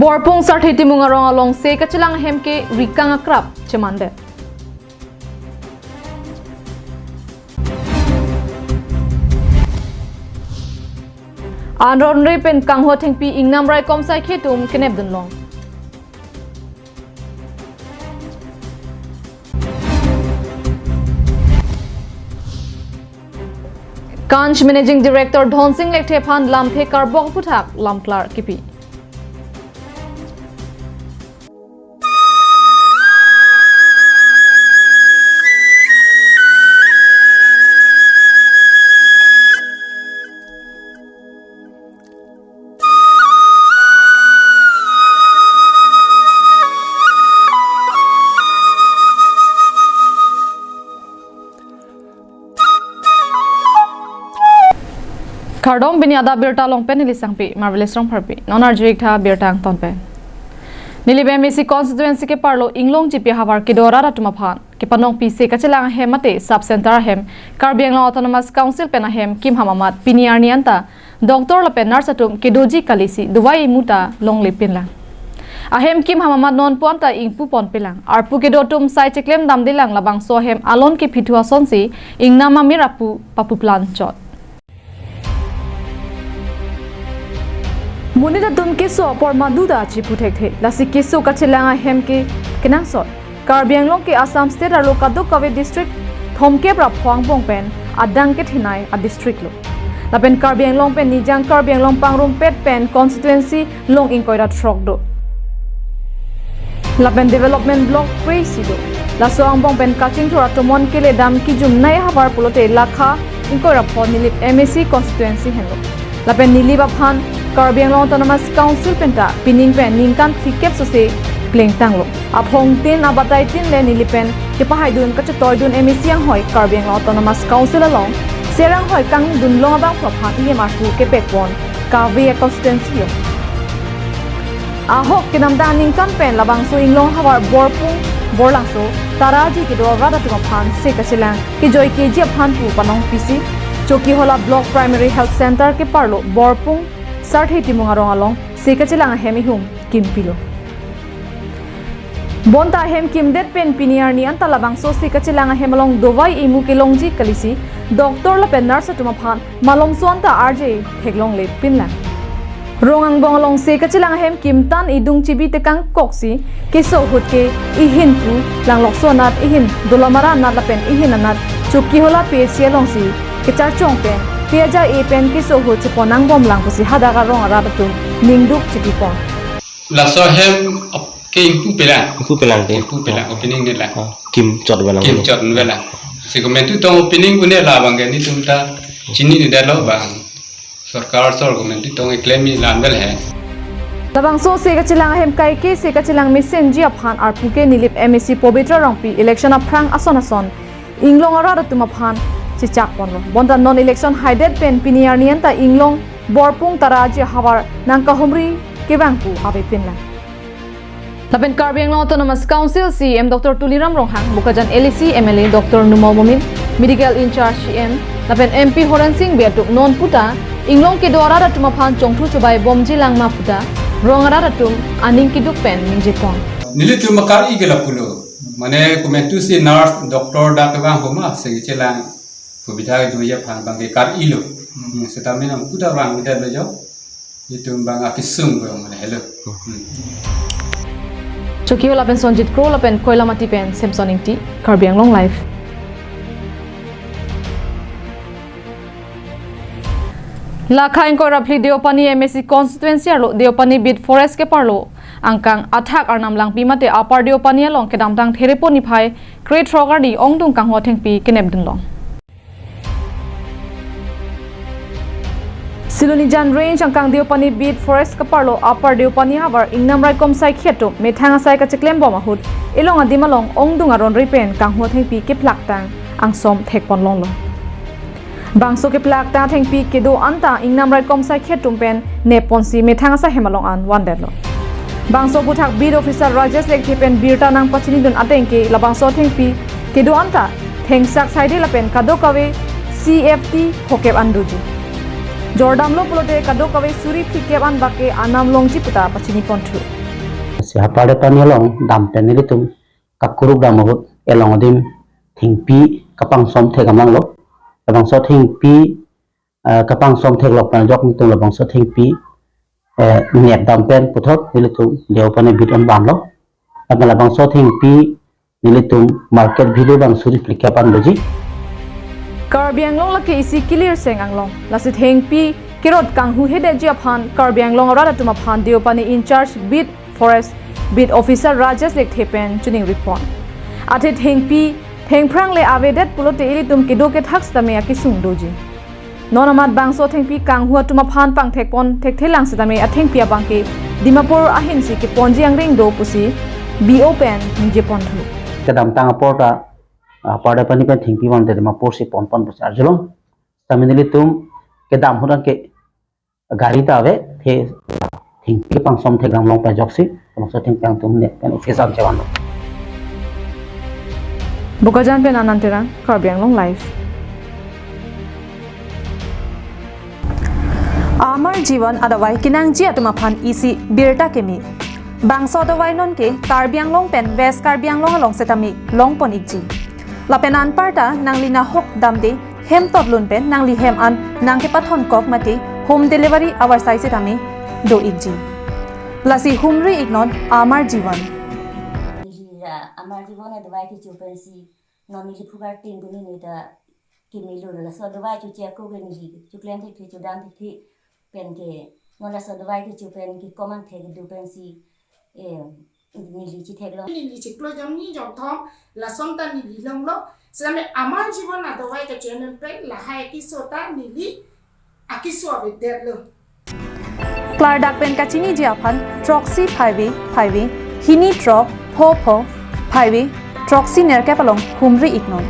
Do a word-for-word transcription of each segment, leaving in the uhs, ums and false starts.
Borpung Sarthe Timung arong along se kachelang ahem ke rikang akrap chemandet. An ronre pen kangho thengpi ingnam raikom saikhi atum kenep dunlong. Kanch Managing Director Dhonsing Lekthe aphan lamthe karbok aphuthak lamklar kipi. Kardom, pini adap birta along pen neli Sangpi Marvelous Rongpharpi. Non arju-ik tha birta angton pen. Nilip M A C constituency keparlo Inglongjipi ahavar kedo arat atum aphan kepanongpi se kachelang ahem mate sub center ahem Karbi Anglong Autonomous Council pen ahem kim ham amat pini arni anta doctor lapen nurse atum kedoji kalisi dovai imu ta longle pinlang. Ahem kim ham amat non pu anta ingpu pon pinlang. Arpu kedo atum sai cheklem damdelang, labangso ahem alon kepithu asonsi ingnam amir apu papu plan chot. Monit atum keso apor madu ta chipu thekthe. Lasi keso kachelang ahem ke kenangsot. Karbi Anglong ke Assam State arlo kadokave district thomkep ra pho angbong pen adang kethenei a district lo. Lapen Karbi Anglong pen Nijang Karbi Anglong pangrumpet pen constituency long ingkoi ra throk do. Lapen development block kre-isi do. Laso angbong pen kachingthur atomon keledam kijumnei ahavar pulote lakha ingkoi ra pho Nilip M A C constituency henlo. Lapen Nilip aphan Karbi Anglong Autonomous Council penta pining pen ningkan phlikep sose plengtanglo. Aphongtin abataitin le Nilip pen kepahaidun kachetoidun M A C anghoi Karbi Anglong Autonomous Council along Serang hoi kangdunlong abangphu aphan E M R pu kepekpon kave a constituency lo. Ahok kenamdang aningkan pen labangso Inglong ahavar Borpung, Borlangso, Taraji kedo arat atum aphan se kachelang kejoi keji aphan pu panongpisi Chokihola Block Primary Health Center keparlo Borpung Sarthe Timung arong along se kachelang ahem ihum kimpilo. Bonta ahem kimdet pen pini arni anta labangso se kachelang ahem along dovai imu kelongji kalisi doctor lapen nurse atum aphan malomso anta arje theklongle pinlang. Rong angbong along se kachelang ahem kimtan idung chibi tekang koksi keso ahut ke ihin pu Langlokso anat, ihin Dolamara anat lapen ihin anat Chokihola P H C alongsi kecharchong pen P H I A pen keso ahut chepon nangbomlang pusi hadak arong arat atum ningduk chipipon. Laso ahem ap-, ke ingpu pelang. Ingpu pelang ke? Ingpu pelang, opening ne lang. Oh, kim chot velang. Kim chot velang. Si komantu tong opening pune la abang ke netum ta chinine detlo bang. Sorkar sor komantu tong eklem ni lang vel he. Labangso se kachelang ahem kaike se kachelang mesenji aphan arpu ke Nilip M A C Pabitra Rongpi election aphrang ason ason Inglong arat atum aphan chechakponlo. Bonta non election haidet pen pini arni anta Inglong Borpung Taraji ahavar nangkahumri kevang pu avepinlang. Lapen Karbi Anglong Autonomous Council C E M Doctor Tuliram Ronghang, Bokajan L A C M L A Doctor Numal Momin, Medical in-charge C M, lapen M P Horen Sing Bey atum non puta Inglong kedo arat atum aphan chongthu chobai bomji lang ma puta rong arat atum aning keduk pen ningjepon. Nelitum akar-i ke lapulo. Mane komantu si nurse, doctor dak kevang homa, se kachelang subidha kedoji aphan bang ke kar-ilo. Hmm, seta menang puta bang kita belajar. Itum bang akisung bang mane helo. Hmm. Chokihola pen Sonjit Kro lapen Koilamati pen Samson Ingti, Karbi Anglong Live. Lakha ingkoi ra phli Deopani M A C constituency arlo Deopani Beat Forest keparlo angkang athak Arnam Langpi mate Upper Deopani along kedamtang Therepo niphai krethrok arni ongdung kangho thengpi kenep dunlong. Silonijan Range angkang Deopani Beat Forest keparlo Upper Deopani ahavar ingnam raikom saikhi atum methang asai kacheklem bom ahut elong adim along ongdung aron ri pen kangho thengpi keplaktang angsom thekpon longlo. Bangso keplaktang thengpi kedo anta ingnam raikom saikhi atum pen nepponsi methang asai hem along an vandetlo. Bangso aphuthak beat officer Rajesh Lekthe pen birta nangpachinidun ateng ke labangso thengpi kedo anta thengsak saide lapen kadokave C F T phokep an doji. Jordamlo pulote kadokave suri phlikep an bak ke anam longji puta pachini ponthu. Si ha Pardepani along dam pen nelitum kakuruk dam ahut elong adim thengpi kapangsom thek amang lo. Labangso thengpi, eh, kapangsom theklok pen ajok nelitum labangso thengpi, eh, nep dam pen puthot nelitum deo pane bit on ban lo. Lapen labangso thengpi nelitum market value abang suri phlikep an doji. Karbi Anglong lake isi kilir seng anglong. Lasi thengpi kerot kanghuhedetji aphan Karbi Anglong arat atum aphan deo pane in charge beat forest beat officer Rajesh Lekthe pen choningri pon. Athe thengpi thengphrang le avedet pulote ilitum kedo kethak sitame akesung doji. Non amat bangso thengpi kanghu atum aphan pangthek pon thekthelang sitame athengpi abang ke Dimapur ahin si keponji angring do pusi B O pen ningje ponthu. Kedamtang apor ta, ah, Pardepani pen thengpi van te Dimapur si pon pon pusi arjulong. Sitame nelitum kedam ahut anke gari ta ave, the thengpi pangsom thek dam long pen ajoksi, bangso thengpi atum ne pen office an chevan lo. Bokajan pen Anand Terang, Karbi Anglong Live. Amar Jivan adavai kenangji atum aphan isi birta keme. Bangso adavai non ke Karbi Anglong pen West Karbi Anglong along setame long pon ikji. Lapen anparta nangli nahok damde hem totlun pen nangli hem an nangkepathon kok mate home delivery avarsai setame do ikji. Lasi humri iknon Amar Jivan. Neli ra Amar Jivan adavai kecho pensi non neli phukar tin puni neli ta kemelo, laso adavai choche ako ke neli choklem thekthe chodam thekthe pen ke non laso adavai kecho pen ke komang thek do pensi, eh, neli chethek lo. Neli chiklo jongni jongthom lason ta neli longlo. Sitame Amar Jivan adavai ke channel pen lahai keso ta neli akeso avedetlo. Klardak pen kachiniji aphan throksi phaive phaive hini throk pho pho phaive throksi nerkep along humri iknon.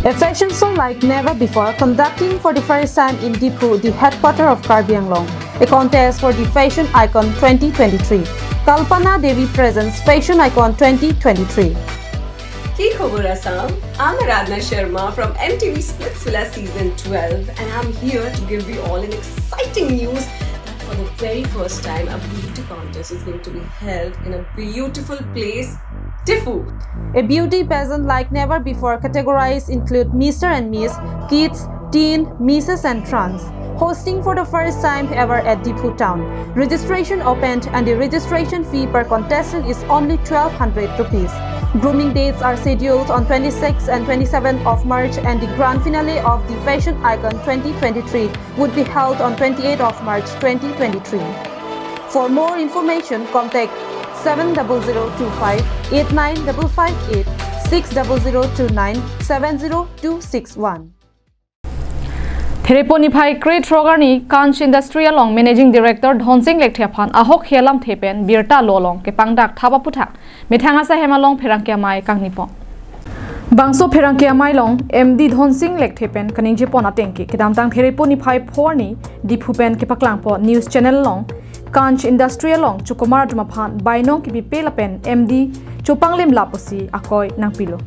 A fashion show like never before conducting for the first time in Diphu, the headquarter of Karbi Anglong. A contest for the fashion icon twenty twenty-three. Kalpana Devi presents Fashion Icon twenty twenty-three. Ki khobor Assam? I'm Aradhna Sharma from M T V Splitsvilla season twelve, and I'm here to give you all an exciting news that for the very first time, a beauty contest is going to be held in a beautiful place, Diphu. A beauty pageant like never before categories include Mister and Miss, Kids, Teen, Misses and Trans. Hosting for the first time ever at Diphu town. Registration opened and the registration fee per contestant is only twelve hundred rupees. Grooming dates are scheduled on twenty-sixth and twenty-seventh of March, and the grand finale of the Fashion Icon twenty twenty-three would be held on twenty-eighth of March twenty twenty-three. For more information, contact seven double zero two five eight nine double five eight, six double zero two nine seven zero two six one. Therepo niphai kre-throk arni Kanch Industry along Managing Director Dhonsing Lekthe aphan ahok alamthe pen birta lo along kepangdak thap aphuthak methang asai hem along pherangke amei kangni pon. Bangso pherangke amei along M D Dhonsing Lekthe pen kaningje pon ateng ke kedamtang Therepo niphai pho arni Diphu pen kepaklang pon news channel along Kanch Industry along chokomar atum aphan bainong kepipe lapen M D chopanglim lap pusi akoi nangpilo.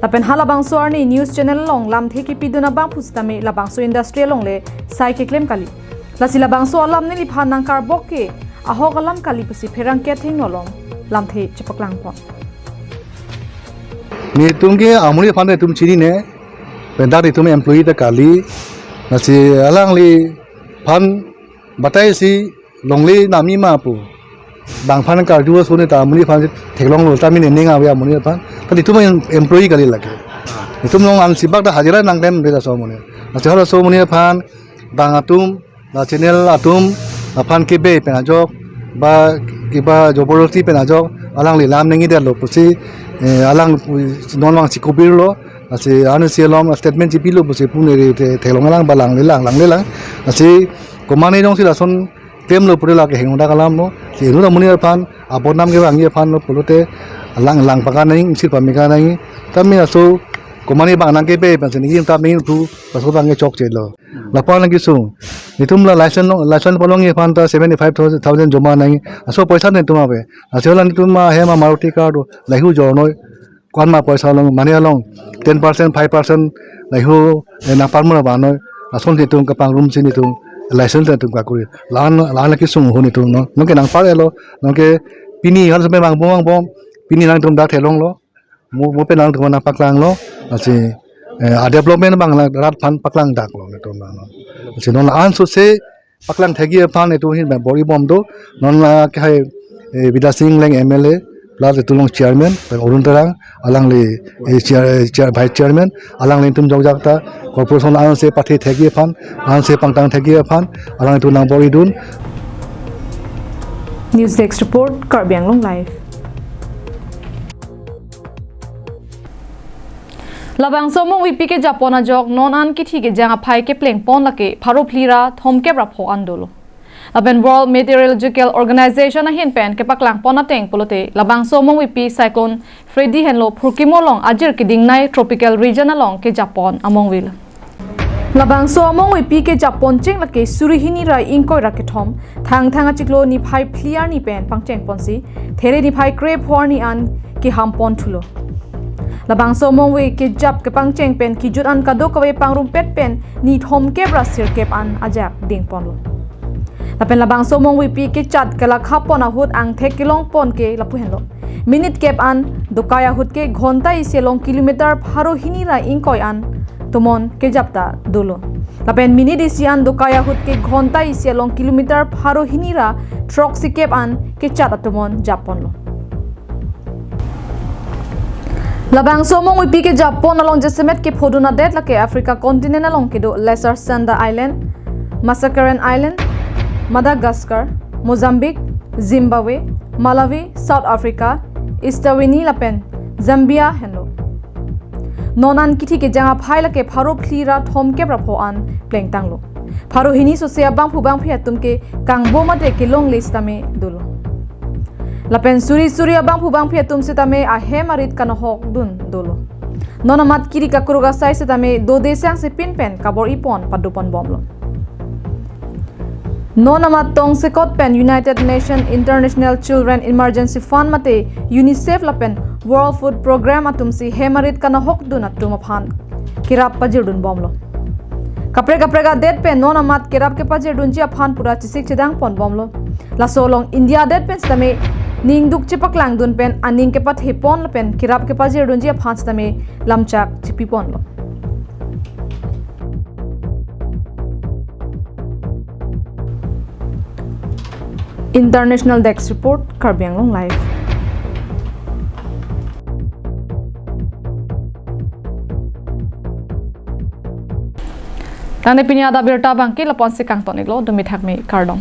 Lapen halabangso arni news channel along lamthe kepidun abangphu sitame labangso industry along le sai keklem kali. Lasi labangso alam neliphan nangkarbok ke ahok alam kali pusi pherangke athengno along lamthe chepaklang pon. Netum ke amonit aphan netum chinine, pendak netum employee ta kali, lasi alangliphan batai si longle nami ma pu. Bang aphan karju ason ta amonit aphan theklonglo, ta mene ning ave amonit aphan. Ta netum em-, employee kali lake. Netum along ansi bak ta hajira nangklem ri laso amonit. Lasi halaso amonit aphan bang atum, la channel atum aphan kebe pen ajok, ba kiba jabardasti pen ajok, alangli lam nangji detlo pusi, eh, alang non vangsi kopirlo, lasi ansi alom statement chipilo pusi pu neli te theklong alang ba langle lang, langle lang. Lasi komane jongsi lason klemlo pura lake hengdang alam lo. Si inut amonit aphan abodnam kevangji aphan lo pulote lang, lang pakan nangji, sir pameka nangji. Tame laso komane bang nangkebe pensi nangji tame tu laso bang chokchelo. Lapu-an nangkesung. Netum la license long, license palongji aphan ta seventy-five thousand joma nangji. Laso poisa netum ave. Lasi hala netum ahem a Maruti car do, lahei jornoi. Ko-an ma poisa along, mane along ten percent, five percent lahei, eh, nangparmur abang noi. Lason netum kapangrum si netum License ta itum kakuri. La-an, la-an lake sung huni itum non. Non ke nangpar-elo, non ke pini hal sampai mangbom mangbom, pini nangtum dak thelonglo. Mo, mo pen nangtum nangpaklanglo. Lasi, eh, a development abang la rat aphan paklang daklo itum non. Lasi non la-an sose paklang thekji aphan itum ahin bor-ibom do. Non la ke hai, eh, Bidya Sing Engleng M L A, plus itum along chairman, pen Arun Terang, alangli, eh, chair, chair, vice chairman, alanglitum jokjak ta, corporation anse pathe thekji aphan, anse pangtang thekji aphan, alanglitum nang bor-idun. News Desk Report, Karbi Anglong Live. Labangso amungvipi kejapon ajok non an kithi kejang aphai keplengpon lake pharo phli ra thomkep ra pho an dolo. Lapen World Meteorological Organization ahin pen kepaklangpon ateng pulote labangso amungvipi Cyclone Freddy henlo phurkimo along ajir kedingnei tropical region along kejapon amungvilo. Labangso amungvipi kejapon cheng lake suri hini ra ingkoi ra kethom, Thangthang achiklo niphai phli arni pen pangchengponsi, there niphai krepho arni an kehampon thulo. Labangso amungvi kejap kepangcheng pen kejut an kadokave pangrumpet pen ni thomkep ra sirkep an ajak dingponlo. Lapen labangso amungvipi kechat kelakhapon ahut angthek kelongpon ke lapu henlo. Minute kep an dokai ahut ke ghonta isi along kilometer pharo hini ra ingkoi an tomon kejap ta dolo. Lapen minute isi an dokai ahut ke ghonta isi along kilometer pharo hini ra throksikep an kechat atomon japponlo. Labangso amungvipi kejapon along jasemet kephodun adet lake Africa continent along kedo Lesser Sunda Island, Masakaren Island, Madagascar, Mozambique, Zimbabwe, Malawi, South Africa, Eswatini lapen Zambia henlo. Non an kithi kejang aphai lake pharo phli ra thomkep ra pho an plengtanglo. Pharo hini sose abangphu bangphi atum ke kangbo mate kelongle sitame dolo. Lapen suri suri abangphu bangphi atum sitame ahem arit kanohokdun dolo. Non amat kiri kakruk asai sitame dode sangse pin pen kabor-ipon padoponbomlo. Non amat tongsekot pen United Nation International Children Emergency Fund mate UNICEF lapen World Food Programme atumsi hem arit kanohokdun atum aphan kerap pajirdunbomlo. Kaprek kaprek adet pen non amat kerap kepajirdunji aphan pura chesik chedangponbomlo. Laso along India adet pen sitame ningduk chepaklangdun pen aning kepathepon lapen kerap kepajirdunji aphan sitame lamchak chepiponlo. International Desk Report, Karbi Anglong Live. Tangte pini adap abirta abangke lapu-ansi kangton-iklo, dumi thakmi kardom.